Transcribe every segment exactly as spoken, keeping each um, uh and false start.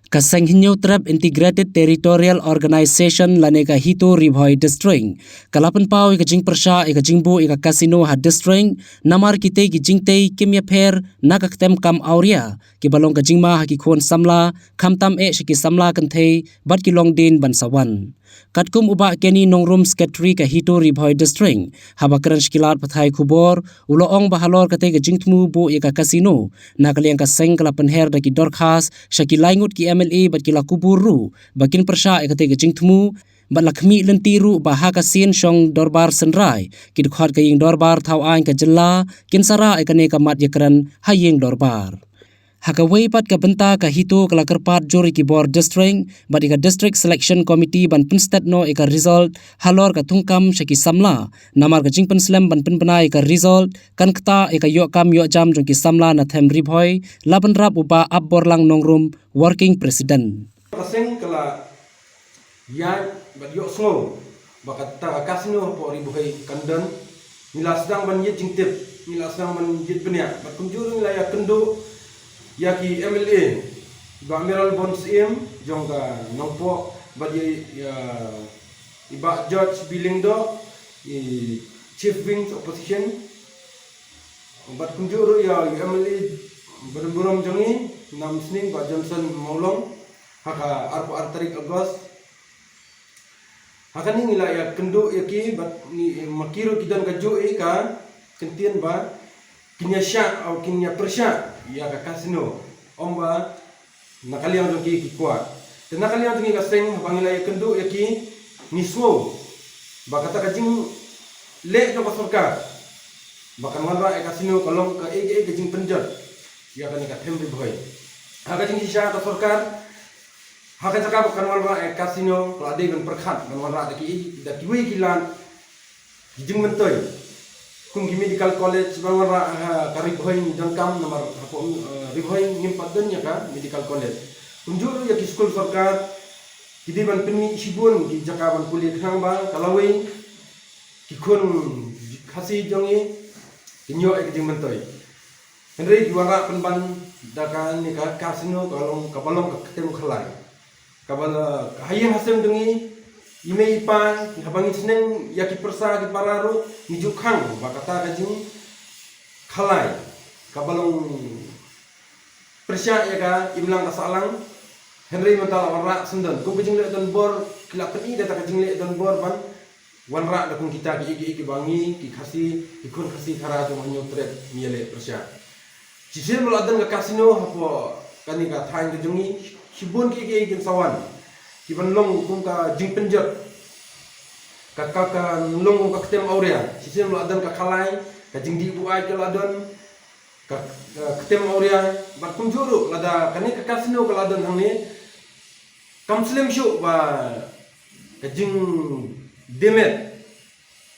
Ka Seng Hynñiewtrep Integrated Territorial Organization lane ka HITO Ri Bhoi District ka la pynpaw ïa ka jingpyrshah ïa ka jingbuh ïa ka casino ha district, namar kitei ki jingtei kim ïapher na ka ktem kam awria kiba long ka jingma ha ki khun samla, khamtam eh sha ki samla kynthei bad ki longdien ban sa wan. Katkum u Bah Kenny Nongrum, Secretary ka HITO Ri Bhoi District, haba kren sha ki lad pathai khubor, u la ong ba halor katei ka jingthmu buh ïa ka casino, na ka liang ka seng ka la pynher da ki dorkhas sha ki laingut ki MLA bad ki la kubur ruh ba kin pyrshah ïa katei ka jingthmu, bad la khmih lynti ruh ba ha ka sien shong dorbar synrai, ki dkhot ka ïing dorbar thaw aiñ ka jylla kin sa rah ïa kane ka mat ïakren ha ïing dorbar. Ha kawei pat ka bynta, ka HITO ka la kyrpad jur ïa ki bor district bad ïa ka District Selection Committee ban pynstet noh ïa ka result halor ka thungkam sha ki samla, namar ka jingpynslem ban pynbna ïa ka result kan ktah ïa ka ïoh kam ïoh jam jong ki samla na them Ri Bhoi, la bynrap u Bah Apborlang Nongrum, Working President. Ka seng ka la ïaid bad ïohsngew ba kata ka casino hapoh Ri Bhoi kan don. Ngi la sdang ban ïit jingtip, ngi la sdang ban ïit bniah, bad kumjuh ruh ngi la ïakynduh ïa ki MLA, i Bah Mayralborn Syiem jong ka Nongpoh, bad ïa, ïa i Bah George B Lyngdoh, i Chief Whip Opposition, bad kumjuh ruh ïa i MLA barim burom jong ngi na Umsning, Bah Johnson Mawlong, ha ka arphew ar tarik August. Ha kane ngi la ïakynduh ïa ki bad ngi, ma ki ruh ki don kajuh ïa ka kyntien ba kin ïa shah, aw kin ïa pyrshah ïa ka casino, ym ba na ka liang jong ki ki kwah. Te na ka liang jong ngi ka seng, haba ngi la ïakynduh ïa ki, ngi sngew ba kata ka jingleh jong ka sorkar ba kan wanrah ïa ka casino ka long kaei kaei ka jingpynjot ïa kane ka them Ri Bhoi. Ha ka jingshisha ka sorkar, ha ka jaka ba kan wanrah ïa ka casino, ka la dei ban pyrkhat ban wanrah da ki, da kiwei ki lad ki jingmyntoi, kum ki medical college ban wanrah ha ka Ri Bhoi, ngi donkam namar hapoh, eh, Ri Bhoi ngim pat don ïa ka medical college. Kumjuh ruh ïa ki skul sorkar, ki dei ban pynmih shibun ki jaka ban pule khnang ba ka lawei ki khun Khasi jong ngi kin ïoh ïa ka jingmyntoi. Hynrei ki wanrah pynban da kane ka casino ka long, kaba long ka ktem khalai. Kaba la, ha ïing ha sem jong ngi, i mei i pa, haba ngi sneng ïa ki pyrsa ki para ruh, ngi ju khang ba kata ka jingkhalai kaba long pyrshah ïa ka imlang ka sahlang. Hynrei mynta la wanrah syndon, kum ka jingleh donbor, ki la pyni da kata ka jingleh donbor ban wanrah da kum kita kiei kiei kiba ngi ki Khasi, ki khun Khasi Khara jong Hynñiewtrep ngi ïaleh pyrshah. Shisien ba la don ka casino hapoh kane ka thaiñ ka jong ngi, shibun kiei kiei kin sa wan kiban long kum ka jingpynjot, ka, ka, ka long kum ka ktem awria. Shisien ba la don ka khalai, ka jingdih buaid ka la don, ka, ka ktem awria, bad kumjuh ruh lada kane ka casino ka la don hangne, kam slem shuh ba ka jingdie met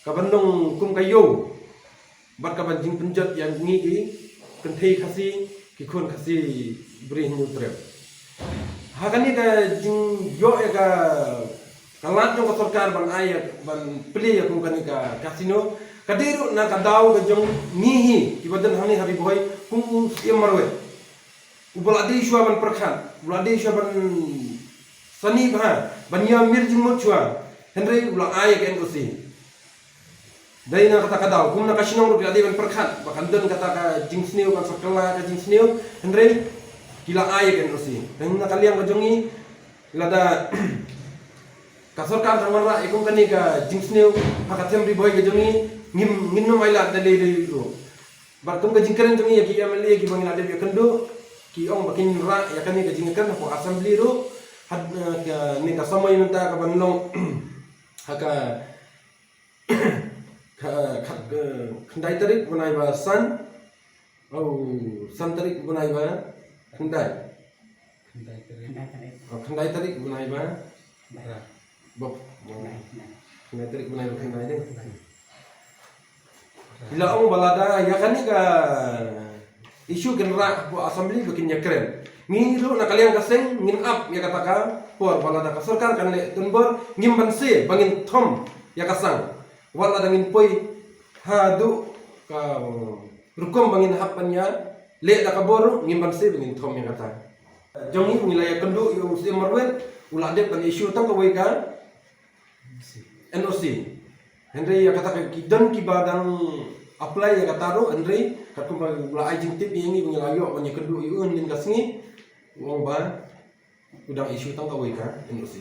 kaban long kum ka ïew bad kaban jingpynjot ïa ngi ki kynthei Khasi, ki khun Khasi bri Hynñiewtrep. Ha kane ka jingïoh ïa ka, ka lad jong ka sorkar ban ai ïa, ban plie ïa kum kane ka casino, ka dei ruh na ka daw ka jong ngi hi kiba don hangne ha Ri Bhoi, kum u Syiem marwei, uba la dei shuwa ban pyrkhat, uba la dei shuwa ban sani bha, ban ïa mir jingmut shuwa, hynrei u la ai ïa ka NOC. Dei na kata ka daw, kum na ka shnong ruh ki la dei ban pyrkhat ba kan don kata ka jingsniew, kan sa kylla ka jingsniew, hynrei ki la ai ïa ka NOC. Te na ka liang ka jong ngi, lada ka sorkar kan wanrah ïa kum kane ka jingsniew ha ka them Ri Bhoi ka jong ngi, ngim, ngin ym ailad da lei lei ruh. Bad kum ka jingkren jong ngi ïa ki MLA kiba ngi la dep ïakynduh, ki ong ba kin rah ïa kane ka jingkren hapoh Assembly ruh, ha, eh, kane ka samoi mynta kaban long ha ka, ka, ka, eh, khyndai tarik bnai ba san, oh, san tarik bnai ba khyndai. Khyndai tarik. Oh, khyndai tarik bnai ba. Ba, ba, khyndai tarik bnai ba khyndai dei. Ki la ong ba lada ïa kane ka issue kin rah hapoh Assembly ba kin ïakren. Ngi ruh na ka liang ka seng ngin ap ïa kata ka por ba lada ka sorkar kan leh donbor, ngim banse ba ngin thom ïa ka sang. Wat lada ngin poi haduh ka rukom ba ngin hap ban ïaleh da ka bor ruh, ngim banse ba ngin thom ïa kata. jong ngi, ngi la ïakynduh ïa u Syiem Marwet, u la dep ban issue tang kawei ka N O C. Hynrei ïa kata ka ki don kiba dang apply ïa kata ruh, hynrei katkum ba u la ai jingtip ïa ngi, ngi la ïoh ban ïakynduh ïa u hynnin ka sngi, u ong ba u dang issue tang kawei ka N O C.